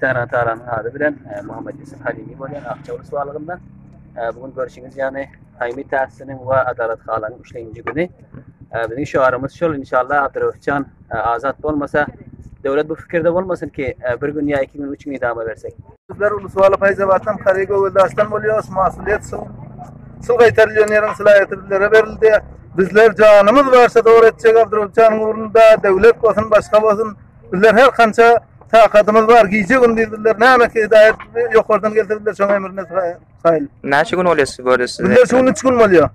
Tähran Tahranyň ady bilen Muhammet Ýusuf Halimi bolýan Akçaguly suwalygynda. Bu gün görşüňiz ýaly Haými täsisiniň we Adalat Halanyň üçlenji güni. Biziň şuarymyz şol inşallah Abdurraufjan azat bolmasa döwlet bu fikirde bolmasyn ki bir gün ýa iki gün üç gün idama bersek. Bizler Ulusuwaly Paýzabatdan Kary Göweldaşdan bolýarys. Masulyýet şul şul gaýtarylýan ýeriň sylaýaty bizlere berildi. Bizler janymyz barça dogry etjek Abdurraufjanyň ugrunda döwlet bolsun başga bolsun. Bizler her kança takadymyz bar, gije gündiz bizler näme ki hidaýat ýokardan gelse bizler şoň emrine kaýyl. Näçe gün bolýar siz bu ýerde siz? Bizler şu gün 3 gün bolýar.